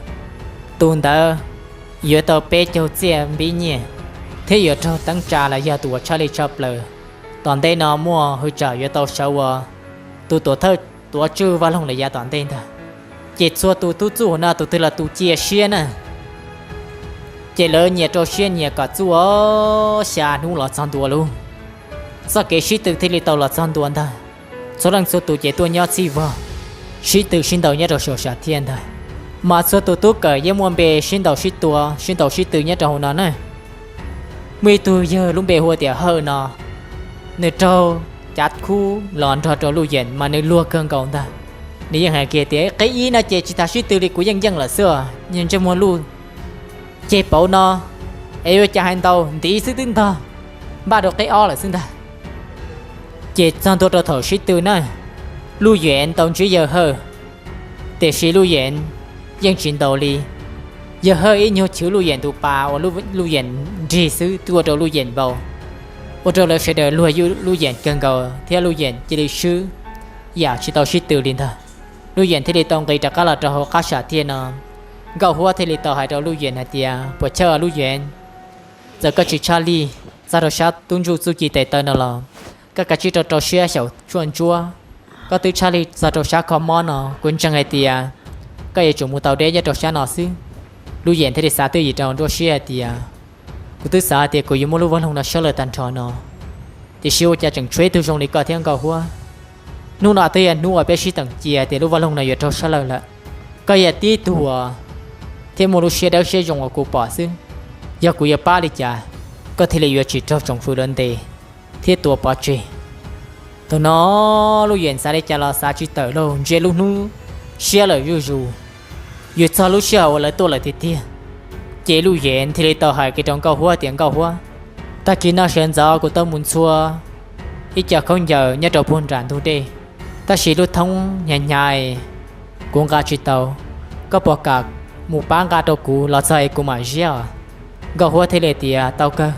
tus ntawd yuav tau peb caug txiaj npib nyiaj thiab yuav raug teeb tsa los yog tus uas tshaj lij tshaj plaws. Tom ntej no muaj hwj tsam yuav tau sawv ua tus tuam thawj tuav tswj vaj loog lawm yav tom ntej ntag. Ces txhua tus tub txuj hauv no tus twg los tus cia siab na, ces lawv nyias rau siab nyias kom txuj xya hnub los txog ntua lauj. Txoj kev sib tw thiaj li tau los txog ntua ntag. Txhua leej txhua tus ces tuaj nyob txhij vog, sib tw sib ntaus nyob rau saum sam thiaj ntag. Mas txhua tus tub kawm yeej muaj npe sib ntaus sib tua sib ntaus sib tw nyob rau hauv no na. Muaj ib tug yawg lub npe hu tias Hawj no, nws raug cav khub los nrog rau Luj Yeem mas nws luag kawg nkaus ntag. Nws yeej hais kiag tias, Qeb ib no ces tsis tas sib tw li, kuv yeej yeej lawm xwb, ntsej muag luj ceg pauv no es yuav cas hais ntau, ntiv xwb twb ntog, npaj rau qeb ob lawm xwb ntag. Ces txog ntua rau thaum sib tw na, Luj Yeem tau ntsib yawg Hawj, tiam sis Luj Yeem yeej tsis ntaus li. Yawg Hawj ib nyuag chwv Luj Yeem tus pas uas Luj Yeem nrig xwb twb ua rau Luj Yeem vau, ua rau lawv sawv daws luag Luj Yeem kawg nkaus thiab Luj Yeem cia li swb yam tsis tau sib tw li ntag. Luj Yeem thiaj li tau nqis rov qab los rau hauv qab sam thiaj no. Nkauj Huab thiaj li tau hais rau Luj Yeem hais tias, Puas chawj Luj Yeem, txawm koj tsis tshaj lij txog rau sab tub ntsuj txuj ci tes taw no los koj kav tsij rau rau siab xyaum tshuaj ntsuab. Koj twb tshaj lij txog rau sab kho mob no, kuv ntseeg hais tias koj yuav tsum mus tau deb nyob rau sab no xwb. Luj Yeem thiaj li xav twj ywm rau nruab siab hais tias, Kuv twb xav hais tias kuv yuav muaj lub vaj loog no sab lawm tag nrho no, tiam sis ua cas tseem tshuav ib tug zoo li koj thiab Nkauj Huab. Hnub no twb yog hnub uas peb sib teem cia tias lub vaj loog no yuav raug sab lawm lawm. Koj yog tib tug uas thiaj muaj lub siab dawb siab zoo uas kuv pom xwb. Yog kuv yuav pab li cas, koj thiaj li yuav tsis raug tsoom fwv lawv ntes thiab tua pov tseg? Thaum no Luj Yeem xav li cas los xav tsis tawm lauj, ntsia lub hnub siab lawm zuj zus, yuav txog lub sij hawm uas lawv tuaj lawm tiag tiag. Ces Luj Yeem thiaj li tau hais kiag rau Nkauj Huab tias, Nkauj Huab, tag kis no sawv ntxov kuv tau mus ntxhua ib co khaub ncaws nyob rau puag nram ntug dej, tab sis lub thoob hnyav hnyav, kuv nqa tsis tau. Koj puas kam mus pab nqa rau kuv los txog es kuv mam ziab os? Nkauj Huab thiaj li tias, Tau kawg.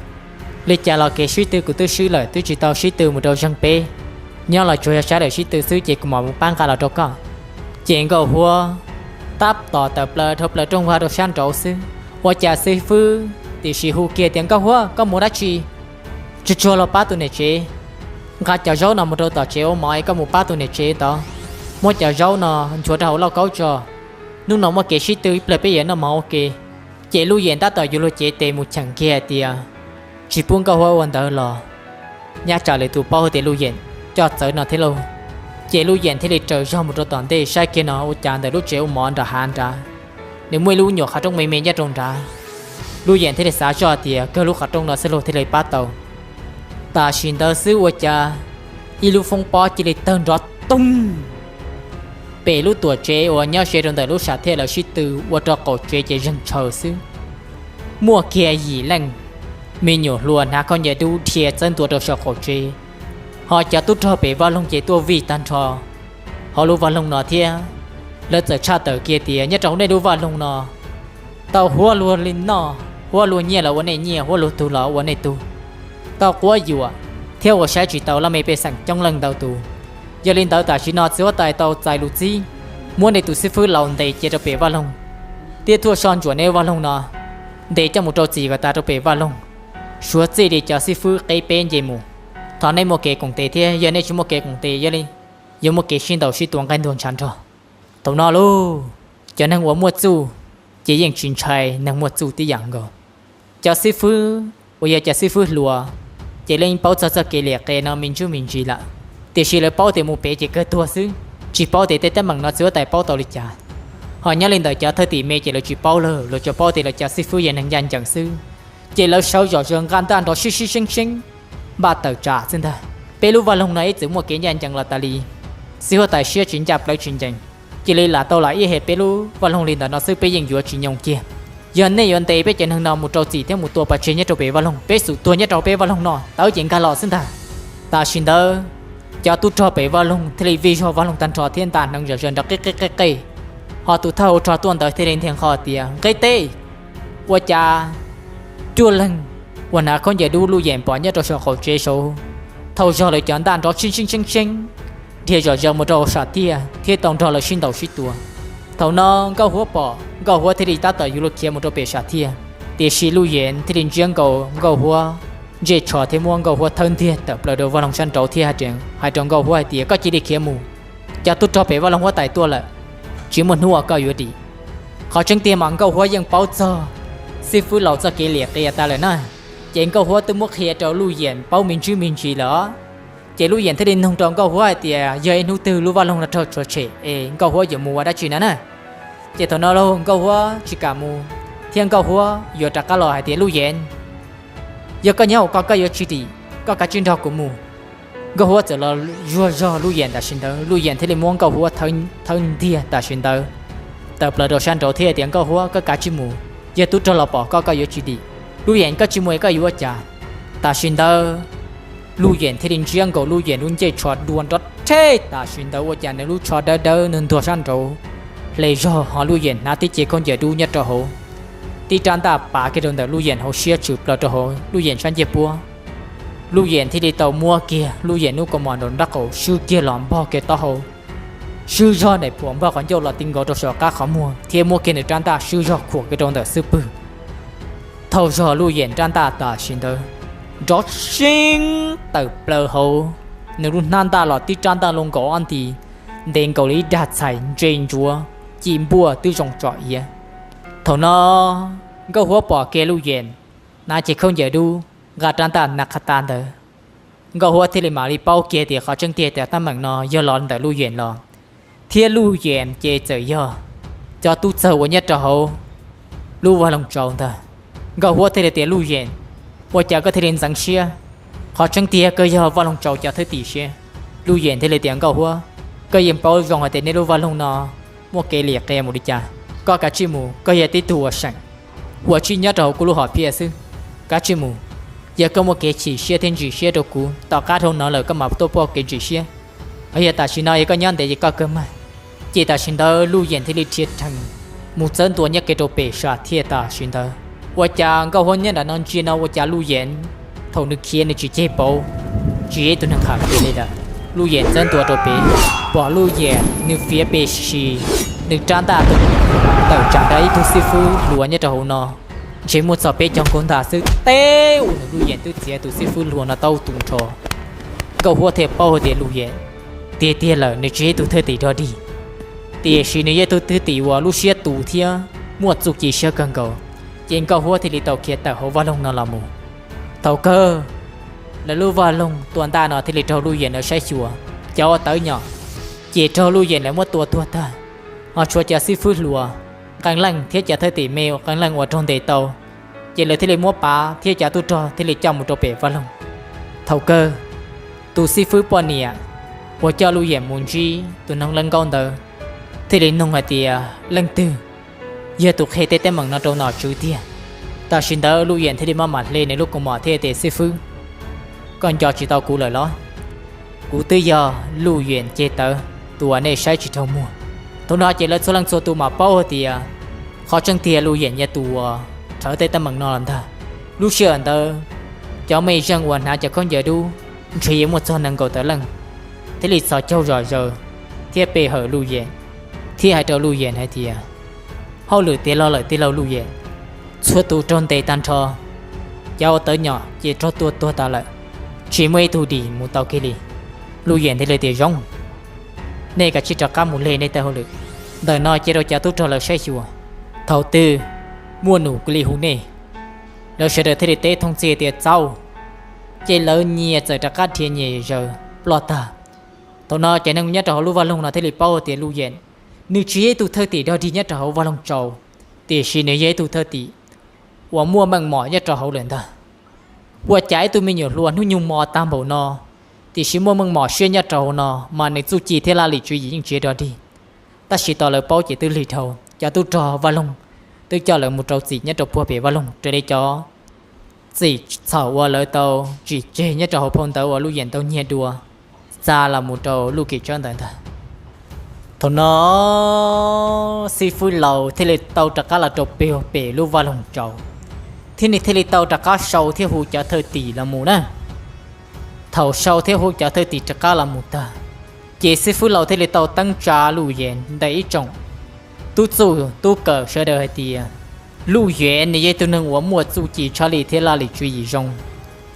Li cas los kev sib tw kuv twb swb lawm, twb tsis tau sib tw mus rau zeeg peb, nyob los tsuas yog sab lawm sib tw xwb, ces kuv mam mus pab nqa los rau koj. Ces Nkauj Huab tab tom tawm plaws dhau plaws rooj vag rau sab nraud xwb, ua cas xib fwb tiam sis hu kiag tias, Nkauj Huab, koj mus dab tsi? Tsuag tsuag los pab tus niam tsev nqa cov zaub no mus rau tom tsev ua mov es koj mus pab tus niam tsev tod, muab cov zaub no nchuav rau hauv lauj kaub tso. Hnub no muaj kev sib tw ib pliag peb yuav noj mov ua ke. Ces Luj Yeem tab tom yuav luag cev tes mus cheem kiag hais tias, Tsis pub Nkauj Huab ua ntawd los nyab tsam lwm tus paub tias Luj Yeem coj txawv no thiab lauj. Ces Luj Yeem thiaj li raws zog mus rau tom ntej saib kiag no ua cas ntawm lub tsev ua mov nram hav nrad nws muaj ib lub nyuam qhov rooj me me nyob rau nrad. Luj Yeem thiaj li xav zoj tias kawg lub qhov rooj no xwb luag thiaj li pab tau. Tam sim ntawd xwb ua cas ib lub foob pob cia li tawg nrov toog pem lub tuam tsev uas nyob ze rau ntawm lub sam thiaj lawv sib tw ua rau qaum tsev ces zeeg tshaws xwb. Muaj kiag yim leej me nyuam hluas hnav khaub ncaws dub dhia txawb ntua rau saum qaum tsev, ho cov tub rog pem vaj loog ces tuaj vij tag nrho hauv lub vaj loog no thiab. Lawv txawm tshaj tawm kiag tias nyob rau hauv nej lub vaj loog no tau huab luag li noj, huab luag nyiaj los ua nej nyiaj, huab luag tug los ua nej tug, tau quab yuam thiab ua saib tsis taus laj mej pej xeem coob leej ntau tus. Yog li ntawd tam sim no txiv huab tais tau txais lus txib muab nej tus xib fwb laus ntes cia rau pem vaj loog, thiab tuaj soj ntsuam nej vaj loog no, ntes coj mus rau txim kom tas rau pem vaj loog. Suav txij li cov xib fwb qeb peb nce mus, thov nej muaj kev koom tes thiab, yog nej tsis muaj kev koom tes yog li yuav muaj kev sib ntaus sib tua nqaij ntuag ntshav nrog. Thaum no lauj, cov neeg uas muaj txuj ces yeej tsis ntshai neeg muaj txuj tib yam nkaus. Cov xib fwb uas yog cov xib fwb hluas ces yeej paub txog txoj kev liam qe no me ntsis me ntsis lawm, tiam sis lawv paub tias mus pem ces kawg tuag xwb, tsis paub tias tej teeb meem no txiv huab tais paub tau li cas. Ho nyob li ntawm cov thwj tim me ces lawv tsis paub lawm, lawv tsuas paub tias lawv cov xib fwb yog neeg ncaj ncees xwb. Ces lawv sawv zom zaws nqa ntaj nrov sib sib seeb seeb, npaj tawm tsam xwb ntag. Peb lub vaj loog no ib txwm muaj kev ncaj ncees los tas li, txiv huab tais siab tsis ncaj plawv tsis ncees, cia li lam tau lam ib hais peb lub vaj loog li ntawm no xwb peb yeej yuav tsis nyoo kiag. Yog nej yuav ntes peb cov neeg no mus rau txim thiab mus tua pov tseg nyob rau pem vaj loog, peb xum tuag nyob rau peb vaj loog no tawv ces nkag los xwb ntag. Tam sim ntawd cov tub rog pem vaj loog thiaj li vij zog vaj loog tag nrho thiab ntaj hneev zom zaws nrov qej qej qej qej. Ho tus thawj hauv rog tuaj ntawd thiaj li nthiag nqho tias nqe teb, ua cas cuaj leeg uas hnav khaub ncaws dub Luj Yeem pom nyob rau saum qaum tsev saud, thaum zog lawv cov ntaj nrov seeb seeb seeb seeb, dhia zom zaws mus rau hauv sam thiaj thiab tau nrog lawv sib ntaus sib tua. Thaum no Nkauj Huab pom, Nkauj Huab thiaj li tab tom yuav luag khiav mus rau pem sam thiaj, tiam sis Luj Yeem thiaj li ntsiab nkaus Nkauj Huab ntsej tsho thiab muab Nkauj Huab thawb ntiag tawm plaws rau vaj loog sab nraud thiab hais rau Nkauj Huab hais tias koj cia li khiav mus, cov tub rog pem vaj loog huab tais tuaj lawm, tsis muaj hnub uas koj yuav dim. Qhov tseeb tiag mas Nkauj Huab yeej paub txog xib fwb laus txoj kev liam qia tas lawm na, ces Nkauj Huab twb muab qhia rau Luj Yeem paub me ntsis me ntsis lawm. Ces Luj Yeem thiaj li nug rau Nkauj Huab hais tias yog ib hnub twg lub vaj loog no raug tshwm sim es Nkauj Huab yuav mus ua dab tsi na na. Ces thaum no lauj Nkauj Huab tsis kam mus, thiab Nkauj Huab yuav rov qab los hais tias Luj Yeem, yog koj nyob hauv ko koj yuav tsis dim, koj kav tsij nrog kuv mus. Nkauj Huab txawm los zuag zog Luj Yeem tam sim ntawd, Luj Yeem thiaj li muab Nkauj Huab thawb ntiag tam sim ntawd tawm plaws rau sab nraud thiab tias Nkauj Huab koj kav tsij mus, yog tub rog los pom koj koj yuav tsis dim. Luj Yeem koj tsis mus es koj yuav ua cas? Tam sim ntawd Luj Yeem thiaj li ntsiab nkaus Luj Yeem lub ncej tsho dua nrov rheb tam sim ntawd ua cas nws lub tsho dawb dawb nws ntuag sab nraud hle zog ho Luj Yeem hnav tib ce khaub ncaws dub nyob rau hauv, tib rab ntaj pav kiag rau ntawm Luj Yeem hauv siab tshwm plaws rau hauv Luj Yeem sab ncej puab. Luj Yeem thiaj li tau muab kiag Luj Yeem lub kaus mom nraum nraub qaum swb kiag los npog kiag taub hau, swb zog daim phuam npog qhov ncauj los ti nkaus rau saum qab qhov muag thiab muab kiag nws rab ntaj swb zog khuam kiag rau ntawm xub pwg. Thaum zog Luj Yeem rab ntaj tam sim ntawd nrov seeb tawm plaws hauv nws lub hnab ntaj los tib rab ntaj loj nkaus ob nti, ntev nkaus li ib dag txhais ntse ntsuav, ci npuaj twb zoo tsom iav. Thaum no Nkauj Huab pom kiag Luj Yeem hnav cev khaub ncaws dub, nqa rab ntaj na qha ta ntawd, Nkauj Huab thiaj li mam li paub kiag tias qhov tseeb tiag tias teeb meem no yog los ntawm Luj Yeem los, thiab Luj Yeem ces txawm yog cov tub txawg uas nyob rau hauv lub vaj loog tsaus ntag. Nkauj Huab thiaj li tias Luj Yeem, ua cas koj thiaj li ntxeev siab? Qhov tseeb tiag koj yog vaj loog tsaus cov thwj tim siab. Luj Yeem thiaj li tias Nkauj Huab, koj yeej paub zoo hais tias nej lub vaj loog no muaj kev liam qia mus li cas. Koj kav tsij mus, koj yog tib tug uas seem, uas tsuas nyob rau hauv kuv lub hom phiaj xwb. Kav tsij mus, yog koj muaj kev chim siab thiab ntsim siab rau kuv, tom qab dhau no lawm koj mam tuaj pom kev ntsim siab. Yog tam sim no yog koj nyob ntev ces koj kawg mag. Ces tam sim ntawd Luj Yeem thiaj li rhia rhees mus txawb ntua nyob kiag rau pem sam thiaj tam sim ntawd. Ua cas Nkauj Huab nyob nram no ntsia no ua cas Luj Yeem thaum nws khiav nws tsis ceg pauv, tsis yog ib tug neeg qham kiag li lawm. Luj Yeem txawb ntua rau pem, pom Luj Yeem nws fiav pes sis, nws rab ntaj tawm tsam nrog ib tug xib fwb hluas nyob rau hauv no, ntshe muaj txog peb caug nkaus ntag xwb, teb ua nws Luj Yeem twb txiav tus xib fwb hluas no tau tu nrho. Nkauj Huab thiaj paub hais tias Luj Yeem tiag tiag lawm, nws tsis yog ib tug thwj tim dog dig, tiam sis nws yog ib tug thwj tim uas lub siab tus thiab muaj txuj ci siab kawg nkaus. Ces Nkauj Huab thiaj li tau khiav tawm hauv vaj loog no los mus. Thaum kawg lawv lub vaj loog tua ntaj no thiaj li raug Luj Yeem lawv saib xyuas, cov uas tawv nyom ces raug Luj Yeem lawv muab tua tuag tag, ho tshuav cov xib fwb hluas qee leej thiab cov thwj tim me qee leej uas raug ntes tau, ces lawv thiaj li muab pav thiab cov tub rog thiaj li coj mus rau pem vaj loog. Thaum kawg, tus xib fwb poj niam uas coj Luj Yias mus ntsib tus noog leej nkaub ntawd thiaj li nug hais tias, leej twg yog tus qhia tej teeb meem no rau nom tswv tiag? Tam sim ntawd Luj Yias thiaj li maj mam hle nws lub kaus mom thiab tias, xib fwb, koj nco tsis tau kuv lawm los? Kuv twb yog Luj Yias ceg tawv, tus uas nej saib tsis raug muag. Thaum no ces lawv txhua leej txhua tus mam paub hais tias qhov tseeb tiag Luj Yias yog tus uas rhawv tej teeb meem no los ntag. Lub sij hawm ntawd, cov mej zeej uas hnav cov khaub ncaws dub ntshe yuav muaj txog nees nkaum tawm leej thiaj li txhos caug zom zaws thiab pe hawm Luj Yias, thiab hais rau Luj Yias hais tias, hauj lwm tiav los lawm tij laug Luj Yias, txhua tus raug ntes tag nrho, cov uas tawv nyom ces raug tua tuag tas lawm, tsis muaj ib tug dim mus tau kiag li. Luj Yias thiaj li tias, zoo, nej kav tsij rov qab mus hle nej tej hauj lwm, ntawm no cia rau cov tub rog lawv saib xyuas, thaum twg muaj num kuv li hu nej. Lawv sawv daws thiaj li teb thooj txhij tias, txaus. Ces lawv nyias txawm rov qab dhia nyias zaws ploj tag. Thaum no cov neeg nyob rau hauv lub vaj loog no thiaj li paub tias Luj Yias nws tsis yog ib tug thwj tim dog dig nyob rau hauv vaj loog tsaus, tiam sis nws yog ib tug thwj tim uas muaj meej mom nyob rau hauv lawm ntag. Ua cas ib tug me nyuam hluas hnub nyoog mos tag npaum no, tiam sis muaj meej mom siab nyob rau hauv no, mas nws txuj ci thiab laj lim tswv yim yeej tsis dog dig. Tab sis tau lawv paub ces twb lig dhau, cov tub rog vaj loog twb coj lawv mus rau txim nyob rau puag pem vaj loog raws li cov txim txhaum uas lawv tau tsim tseg nyob rau hauv phau ntawv uas Luj Yias tau nyiag dua xa los mus rau Luj Kim Tsawb ntawd ntag. Thaum no xib fwb laus thiaj li tau rov qab los rau pem lub vaj loog tsaus, thiab nws thiaj li tau rov qab sau thiab hu cov thwj tim los mus na. Thaum sau thiab hu cov thwj tim rov qab los mus tag, ces xib fwb laus thiaj li tau teeb tsa Luj Yias ntawm ib tsoom tub txuj tub kawm sawv daws hais tias, Luj Yias nws yog ib tug neeg uas muaj txuj ci tshaj lij thiab laj lim tswv yim zoo.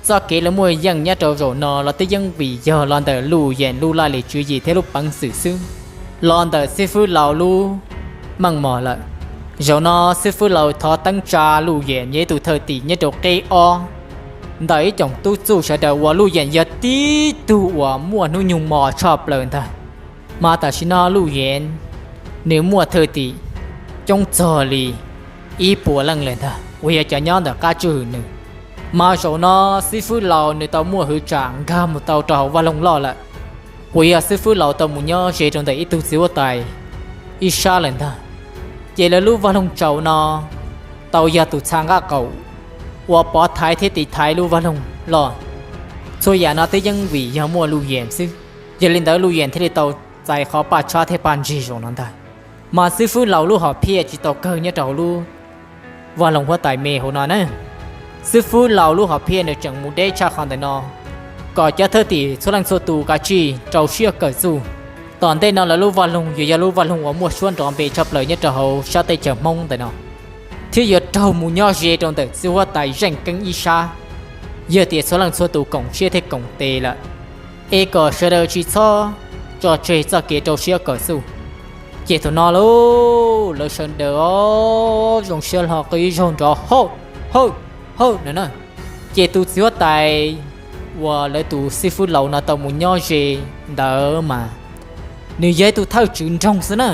Txoj kev lawv muaj yeej nyob rau zaum no los twb yeej vim yog los ntawm Luj Yias lub laj lim tswv yim thiab lub peev xwm xwb, los ntawm xib fwb laus lub meej mom lawm. Zaum no xib fwb laus thov teeb tsa Luj Yias yog ib tug thwj tim nyob rau qeb ob ntawm ib tsoom tub txuj sawv daws uas Luj Yias yog tib tug uas muaj hnub nyoog mos tshaj plaws ntag. Mas tam sim no Luj Yias nws muaj thwj tim coob txog li ib puas leej lawm ntag uas yog cov nyob ntawm qab tswj hwm nws. Mas zaum no xib fwb laus nws tau muaj hwv tsam nkag mus tau rau hauv vaj loog loj lawm, uas yog xib fwb laus tau mus nyob ze rau ntawm ib tug txiv huab tais ib sab lawm ntag. Ces lawv lub vaj loog tsaus no tau yog tus txha nqaj qaum uas pov thaiv thiab tiv thaiv lub vaj loog loj. Txhua yam no twb yeej vim yog muaj Luj Yias xwb, yog li ntawd Luj Yias thiaj li tau txais qhov paj tshab thiab paj ntsig zaum no ntag. Mas xib fwb laus lub hom phiaj tsis tau kawg nyob rau hauv lub vaj loog huab tais me hauv no na. Xib fwb laus lub hom phiaj nws tseem mus deb tshaj qhov ntawm no, kom cov thwj tim txhua leej txhua tus kav tsij rau siab kawm txuj. Tom ntej no lawv lub vaj loog yuav yog lub vaj loog uas muaj suab nrov npe tshaj plaws nyob rau hauv sab teb chaws Hmoob ntawm no, thiab yuav raug mus nyob ze rau ntawm txiv huab tais zeej keeb ib sab. Yog tias txhua leej txhua tus koom siab thiab koom tes lawm, es kom sawv daws tsis txhob tso tseg txoj kev rau siab kawm txuj. Ces thaum no lauj, lawv sawv daws os zoo siab hlo qw ib zaug nrov hawj, hawj, hawj no na. Ces tus txiv huab tais uas lawv tus xib fwb laus no tau mus nyob ze ntawd mas nws yog ib tug thawj tswv nroog xwb na.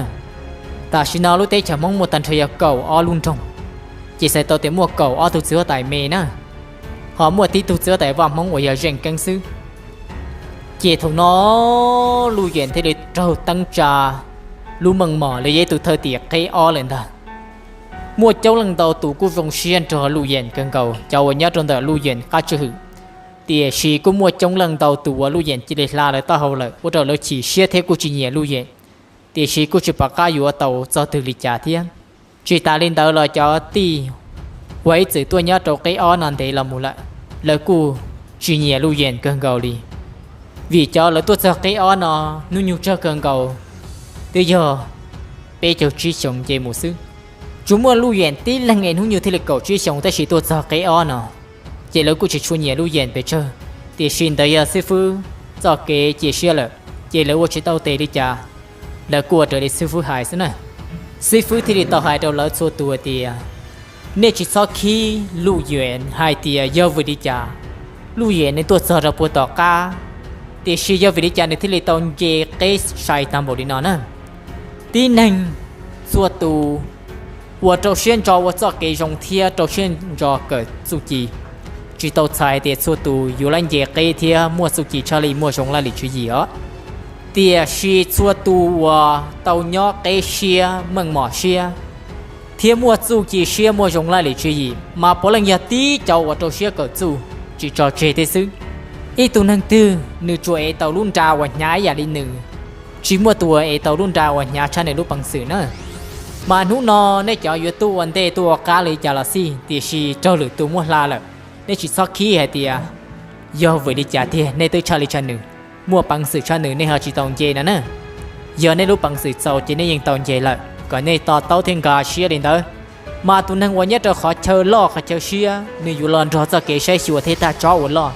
Tam sim no lub teb chaws Hmoob muaj tag nrho yog kaum ob lub nroog, ces xav tau tias muaj kaum ob tug txiv huab tais me na, ho muaj tib tug txiv huab tais vaj Hmoob uas yog zeej keeb xwb. Ces thaum no Luj Yias thiaj li raug teeb tsa lub meej mom li yog ib tug thawj tim qeb ob lawm ntag. Muaj coob leej ntau tus kuj zoo siab nrog Luj Yias kawg nkaus cov uas nyob rau ntawm Luj Yias qab tswj hwm, tiam sis kuj muaj coob leej ntau tus uas Luj Yias cia li hla lawv taub hau lawm ua rau lawv chim siab thiab kuj tsis nyiam Luj Yias, tiam sis kuj tsis pom qab yuav tau txog twg li cas thiab. Tsis tas li ntawd los cov tij uas ib txwm tuaj nyob rau qeb ob no ntev los mus lawm, lawv kuj tsis nyiam Luj Yias kawg nkaus li. Vim cov lawv tuaj txog qeb ob no hnub nyoog tsawg kawg nkaus twb yog peb caug tsib xyoos nce mus xwb. Tsuas muaj Luj Yias tib leeg es hnub nyoog thiaj li kaum tsib xyoos tab sis tuaj txog qeb ob no, ces lawv kuj tsis tshua nyiam Luj Yias pes tsawg. Tiam sis ntawd yog xib fwb txoj kev cia siab lawm, ces lawv ua tsis tau tes li cas, lawv kuj ua raws li xib fwb hais xwb na. Xib fwb thiaj li tau hais rau lawv txhua tus hais tias, nej tsis txhob khib Luj Yias hais tias yog vim li cas Luj Yias nws tuaj txog rau puag tom qab, tiam sis yog vim li cas nws thiaj li tau nce qeb sai tag npaum li no na. Tib neeg txhua tus uas rau siab ntso ua txoj kev zoo thiab rau siab ntso kawm txuj ci. Tsis tau txhais hais tias txhua tus yuav lab nce qeb thiab muaj txuj ci tshaj li muaj Zoov Laj Lim Tswv Yim os. Tiam sis txhua tus uas tau nyob qeb siab meej mom siab thiab muaj txuj ci siab muaj Zoov Laj Lim Tswv Yim mas puav leej yog tib cov uas rau siab kawm txuj, tsis tso tseg tej xwb. Ib tug neeg twg nws tsuas ev tau lub nra uas hnyav ib yam li nws, tsis muaj tus uas ev tau lub nra uas hnyav tshaj nws lub peev xwm na. Mas hnub no nej cov yuav tuaj ua ntej tuaj ua qab li cas los xij, tiam sis raug lwm tus muab hla lawm, nej tsis txhob khib hais tias yog vim li cas tiag, nej twb tshaj li tshaj nws, muaj peev xwm tshaj nws nej ho tsis tau nce no na. Yog nej lub peev xwm txaus ces nej yeej tau nce lawm, kom nej to taub thiab nkag siab li ntawd. Mas tus neeg uas nyob rau qhov chaw loj qhov chaw siab nws yuav los nrog txoj kev saib xyuas thiab tag tsob uas loj,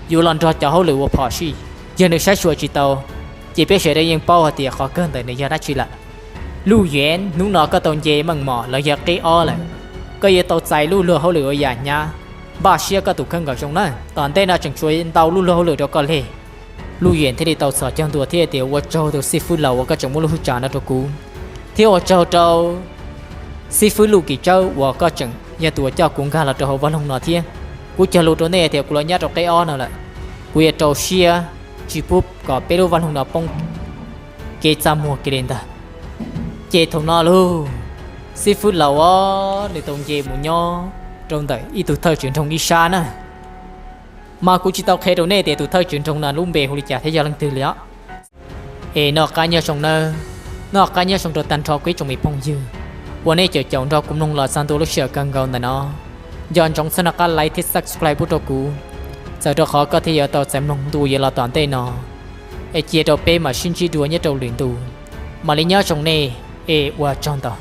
yuav los nrog cov hauj lwm uas phom sij. Yog nws saib xyuas tsis tau, ces peb sawv daws yeej paub hais tias qhov kawg ntawm nws yog dab tsi lawm. Luj Yuav, hnub no koj tau nce meej mom los yog qeb ob lawm, koj yuav tau txais lub luag hauj lwm ua yam hnyav. Npaj siab koj tus kheej kom zoo na, tom ntej no tseem tshuav ntau lub luag hauj lwm rau koj leg. Luj Yuav thiaj li tau txhos caug ntua thiab tias ua tsaug tus xib fwb laus uas koj tseem muab lub hwj tsam no rau kuv, thiab ua tsaug rau xib fwb Luj Kim Tsawb uas koj tseem yog tus uas coj kuv nkag los rau hauv vaj loog no thiab. Kuv cog lus rau nej tias kuv los nyob rau qeb ob no lawm, kuv yuav rau siab tsis pub kom peb lub vaj loog no poob kev txaj muag kiag li ntag. Ces thaum no lauj, xib fwb laus os nws tau nce mus nyob rau ntawm ib tug thawj tswv nroog ib sab na. Mas kuv tsis tau qhia rau nej tias tus thawj tswv nroog no lub npe hu li cas thiab yog leej twg li os. Es noj qab nyob zoo nawb, noj qab nyob zoo rau tag nrho kuv ib tsoom me phooj ywg uas nej caum caum nrog kuv mloog los txog ntua lub sij hawm kawg nkaus ntawm no. Nco ntsoov txhob noj qab like thiab subscribe pub rau kuv, txawm rau qhov koj thiaj yuav tau txais mloog ntu yuav los tom ntej no. Es cia rau peb mam sib ntsib dua nyob rau lwm ntu. Mam li nyob zoo nej, es ua tsaug ntau.